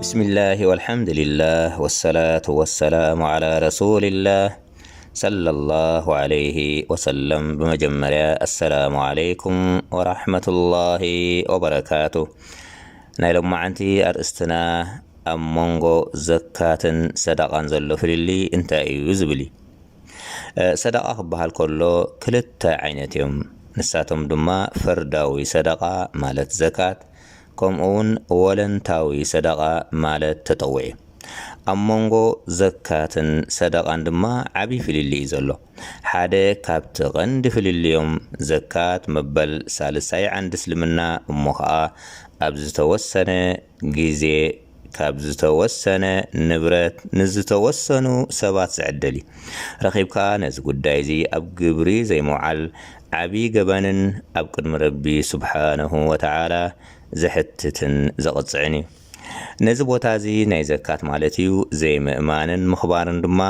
ብስሚላሂ ወልሐምዱሊላህ ወሰላቱ ወሰላሙ ዓላ ረሱሊላህ ሰለላሁ ዓለይሂ ወሰለም። ብመጀመርያ ኣሰላሙ ዓለይኩም ወራሕመቱላሂ ወበረካቱ። ናይ ሎማዓንቲ ኣርእስትና ኣብ መንጎ ዘካትን ሰደቓን ዘሎ ፍልልይ እንታይ እዩ ዝብል እዩ። እ፣ ሰደቓ ክበሃል ከሎ ክልተ ዓይነት እዮም። ንሳቶም ድማ ፈርዳዊ ሰደቓ ማለት ዘካት፣ ከምኡ እውን ወለንታዊ ሰደቓ ማለት ተጠውዒ። ኣብ መንጎ ዘካትን ሰደቓን ድማ ዓቢ ፍልልይ እዩ ዘሎ። ሓደ ካብቲ ቀንዲ ፍልልዮም፣ ዘካት መበል ሳልሳይ ዓንዲ እስልምና እሞ ኸኣ ኣብ ዝተወሰነ ግዜ ካብ ዝተወሰነ ንብረት ንዝተወሰኑ ሰባት ዝዕደል እዩ። ረኺብካ ነዚ ጉዳይ እዚ ኣብ ግብሪ ዘይምውዓል ዓቢ ገበንን ኣብ ቅድሚ ረቢ ስብሓነሁ ወተዓላ ዘሕትትን ዘቕጽዕን እዩ። ነዚ ቦታ እዚ ናይ ዘካት ማለት እዩ ዘይምእማንን ምኽባርን ድማ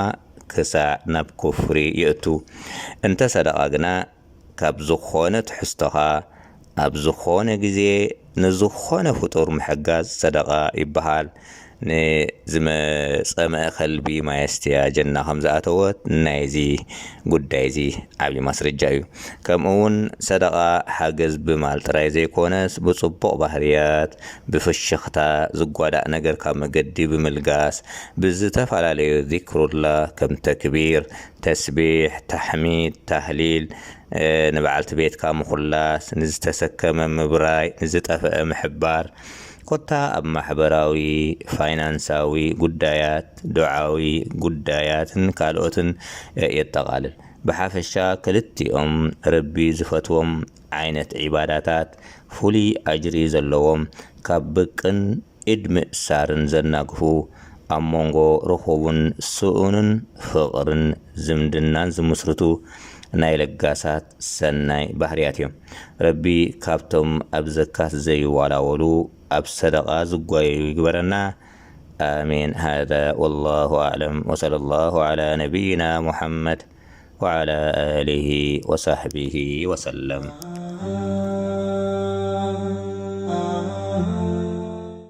ክሳዕ ናብ ኩፍሪ የእቱ። እንተ ሰደቓ ግና ካብ ዝኾነ ትሕዝቶኻ ኣብ ዝኾነ ግዜ ንዝኾነ ፍጡር ምሕጋዝ ሰደቓ ይበሃል። ንዝመጸመአ ከልቢ ማየስትያ ጀና ከም ዝኣተወት ናይዚ ጉዳይ እዚ ዓብዪ ማስረጃ እዩ። ከምኡ እውን ሰደቓ ሓገዝ ብማል ጥራይ ዘይኮነስ ብጽቡቕ ባህርያት፣ ብፍሽኽታ፣ ዝጓዳእ ነገር ካብ መገዲ ብምልጋስ፣ ብዝተፈላለዩ ዚክሩላ ከም ተክቢር፣ ተስቢሕ፣ ታሕሚድ፣ ታህሊል፣ እ፣ ንበዓልቲ ቤትካ ምኹላስ፣ ንዝተሰከመ ምብራይ፣ ንዝጠፍአ ምሕባር፣ ኮታ ኣብ ማሕበራዊ፣ ፋይናንሳዊ ጉዳያት፣ ዱዓዊ ጉዳያትን ካልኦትን፣ እ፣ የጠቓልል። ብሓፈሻ ክልቲኦም ረቢ ዝፈትዎም ዓይነት ዒባዳታት ፍሉይ ኣጅሪ ዘለዎም፣ ካብ ብቅን ኢድ ምእሳርን ዘናግፉ፣ ኣብ መንጎ ርኹብን ስኡንን ፍቕርን ዝምድናን ዝምስርቱ ናይ ለጋሳት ሰናይ ባህርያት እዮም። ረቢ ካብቶም ኣብ ዘካት ዘይዋላወሉ ኣብ ሰደቓ ዝጓየዩ ይግበረና። ኣሜን። ሃዛ ወላሁ ኣዕለም ወሰለላሁ ዓላ ነቢይና ሙሐመድ ወዓላ ኣሊሂ ወሳሕቢሂ ወሰለም።